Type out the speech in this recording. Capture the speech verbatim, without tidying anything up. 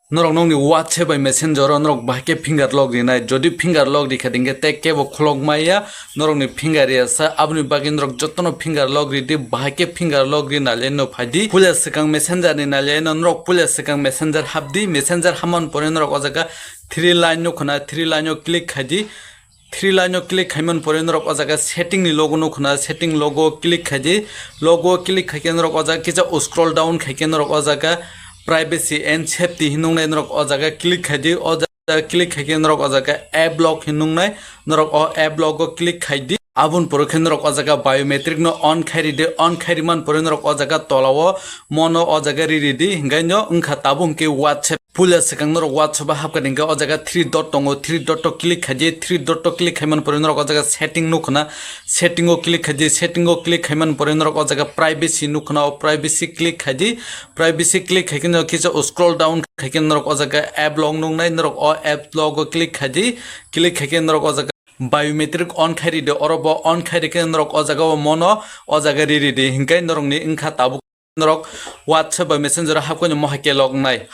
Norok nokni WhatsApp bai Messenger o norok bahai khe finger lock rinai. Jodi finger lock rikha dingkhe tei kebo khulok maya norokni finger riyasa. Aboni bagwi norok jotono finger lock ridi, bahai khe finger lock ri nalai no phaidi. Puila swkang Messenger ni nalai no norok puila swkang Messenger hapdi. Messenger hamani pore norok o jaga three line no khuna, three line o click khaidi. Three line o click khaimani pore norok o jaga setting ni logo no khuna, setting logo click khaidi. Logo click khaikhe norok o jaga kisa scroll down khaikhe norok o jaga privacy and safety hinwi nungnai, norok o jaga click khaidi. O jaga click khaikhe norok o jaga app lock hinwi nungnai, norok o app lock o click khaidi. Aboni pore khe norok o jaga biometric no on khairidi, on khairimani pore norok o jaga tola o mono o jaga riridi, hinkhai no wngkha tabuk hinkhe WhatsApp. Puila swkang norok WhatsApp o hapkha hingkhe o jaga three dot tongo, three dot o click khaidi, three dot o click khaimani pore norok o jaga setting nukhuna, setting o click khaidi, setting o click khaimani pore norok o jaga privacy nukhuna, o privacy click khaidi, privacy click khaikhe norok kisa scroll down khaikhe norok o jaga app lock nungnai, norok o app lock o click khaidi, click khaikhe norok o jaga biometric on khairidi, oro bo on khairikhe norok o jaga o mono o jaga riridi, hinkhai norokni wngkha tabuk norok WhatsApp bai Messenger o hapkhe no mohai khe lock nai.